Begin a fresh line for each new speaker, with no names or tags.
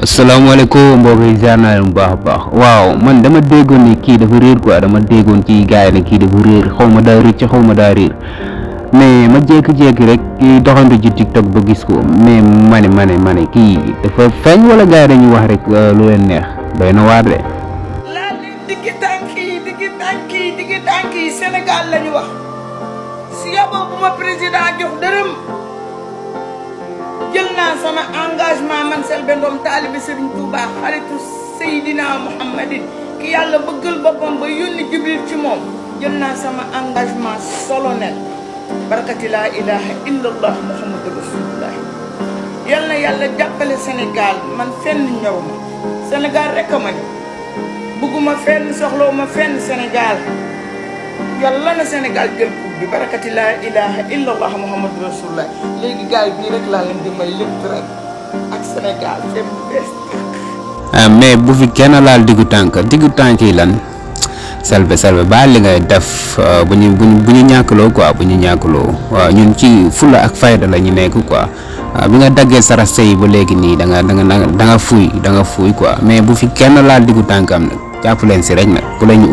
asalaamaaleykum mbokk yi ziar naa leen bu baax a baax waaw man dama déggoon ni kii dafa réer quoi dama déggoon ci gars yi ne kii dafa réer xaw ma daa rëcc xaw ma daa réer mais ma jékki-jékki rek kii doxantu ci TikTok ba gis ko mais ma ne kii dafa feeñ wala gars yi dañuy wax rek lu leen neex doy na waar de.
laa leen diggi tànk yi Sénégal la ñu wax si yaboo bu ma président jox dërëm jël naa sama engagement man Selbé Ndom taalibe Serigne Touba xaritu Seydina Muhammadin ki yàlla bëggal boppam ba yónni Jibril ci moom jël naa sama engagement solennel barakati laa ilaha illallah muhammadu rasulullah yal na yàlla jàppale Sénégal man fenn ñëw ma Sénégal rek a ma ñëw bëgguma fenn soxlawuma fenn Sénégal yàlla na Sénégal jël coupe bi barakati laa ilaha illallah muhammadu rasulullah léegi gaay bii rek laa leen di may lépp rek ak Sénégal dem bees
mais bu fi kenn laal diggu tànk yi lan Selbé ba li ngay def bu ñu ñàkkloo quoi bu ñu ñàkkloo waaw ñun ci fulla ak fayda la ñu nekk quoi bi nga daggee sara sey ba léegi nii da nga fuuy quoi mais bu fi kenn laal diggu tànkam nag jàpp leen si rek nag bu la ñu